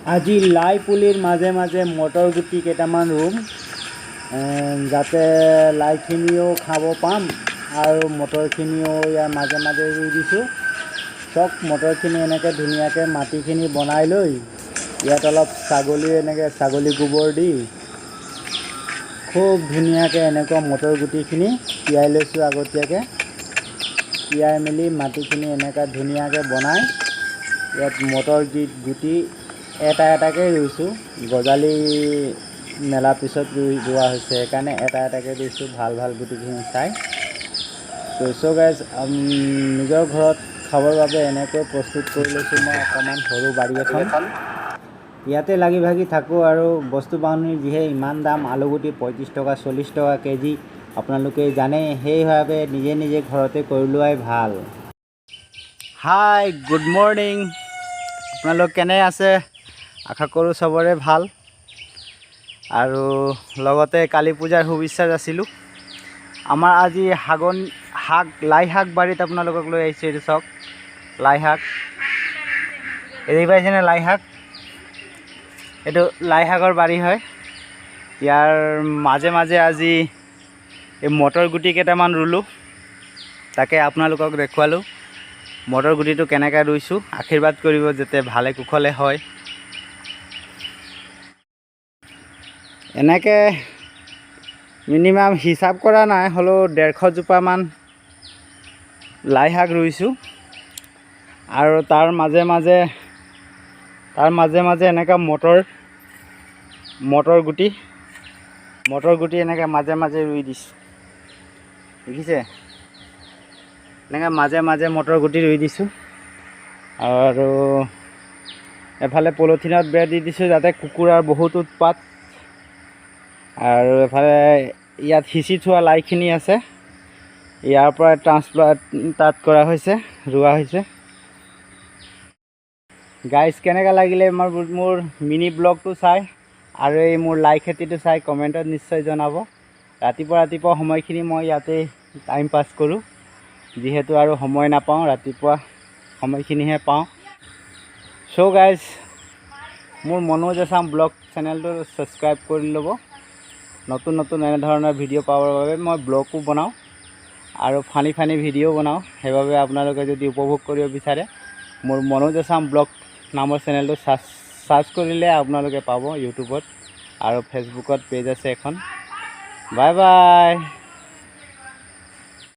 আজি লাই পুলিৰ মাজে মাজে মটৰ গুটি কেইটামান ৰুম, যাতে লাইখিনিও খাব পাম আৰু মটৰখিনিও ইয়াৰ মাজে মাজে ৰুই দিছোঁ। চব মটৰখিনি এনেকৈ ধুনীয়াকৈ মাটিখিনি বনাই লৈ ইয়াত অলপ ছাগলী, এনেকৈ ছাগলী গোবৰ দি খুব ধুনীয়াকৈ এনেকুৱা মটৰ গুটিখিনি তিয়াই লৈছোঁ আগতীয়াকৈ। তিয়াই মেলি মাটিখিনি এনেকুৱা ধুনীয়াকৈ বনাই ইয়াত মটৰ গুটি এটা এটাকৈ ৰুইছোঁ। গজালি মেলাৰ পিছত ৰোৱা হৈছে, সেইকাৰণে এটা এটাকৈ ৰুইছোঁ ভাল ভাল গুটিখিনি চাই। ত' চ' গাইজ, নিজৰ ঘৰত খাবৰ বাবে এনেকৈ প্ৰস্তুত কৰি লৈছোঁ মই অকণমান সৰু বাৰী এখন। ইয়াতে লাগি ভাগি থাকোঁ। আৰু বস্তু বাহানিৰ যিহে ইমান দাম, আলুগুটি 35 টকা, 40 টকা কেজি, আপোনালোকে জানে। সেইবাবে নিজে নিজে ঘৰতে কৰি লোৱাই ভাল। হাই, গুড মৰ্ণিং। আপোনালোক কেনে আছে? আশা কৰোঁ চবৰে ভাল। আৰু লগতে কালী পূজাৰ শুভেচ্ছা যাচিলোঁ। আমাৰ আজি শাক, লাই শাক বাৰীত আপোনালোকক লৈ আহিছোঁ। এইটো চাওক, লাই শাক। এই দেখি পাইছেনে লাই শাক? এইটো লাই শাকৰ বাৰী হয়। ইয়াৰ মাজে মাজে আজি এই মটৰ গুটি কেইটামান ৰুলোঁ, তাকে আপোনালোকক দেখুৱালোঁ মটৰ গুটিটো কেনেকৈ ৰুইছোঁ। আশীৰ্বাদ কৰিব যাতে ভালে কুশলে হয়। এনেকৈ মিনিমাম হিচাপ কৰা নাই, হ'লেও 150 জোপামান লাই শাক ৰুইছোঁ। আৰু তাৰ মাজে মাজে এনেকুৱা মটৰ গুটি এনেকৈ মাজে মাজে ৰুই দিছোঁ। দেখিছে, এনেকৈ মাজে মাজে মটৰ গুটি ৰুই দিছোঁ। আৰু এফালে পলিথিনত বেৰ দি দিছোঁ, যাতে কুকুৰাৰ বহুত উৎপাত। আৰু এফালে ইয়াত সিঁচি থোৱা লাইখিনি আছে, ইয়াৰ পৰাই ট্ৰান্সপ্লাণ্ট তাত কৰা হৈছে, ৰোৱা হৈছে। গাইজ, কেনেকুৱা লাগিলে মোৰ মিনি ব্লগটো চাই আৰু এই মোৰ লাই খেতিটো চাই, কমেণ্টত নিশ্চয় জনাব। ৰাতিপুৱা ৰাতিপুৱা সময়খিনি মই ইয়াতেই টাইম পাছ কৰোঁ, যিহেতু আৰু সময় নাপাওঁ, ৰাতিপুৱা সময়খিনিহে পাওঁ। চ' গাইজ, মোৰ মনোজ আছাম ব্লগ চেনেলটো ছাবস্ক্ৰাইব কৰি ল'ব নতুন নতুন এনেধৰণৰ ভিডিঅ' পাবৰ বাবে। মই ব্লগো বনাওঁ আৰু ফানি ফানি ভিডিঅ' বনাওঁ। সেইবাবে আপোনালোকে যদি উপভোগ কৰিব বিচাৰে, মোৰ মনোজ আছাম ব্লগ নামৰ চেনেলটো চাৰ্চ কৰিলে আপোনালোকে পাব ইউটিউবত, আৰু ফেচবুকত পেজ আছে এখন। Bye bye.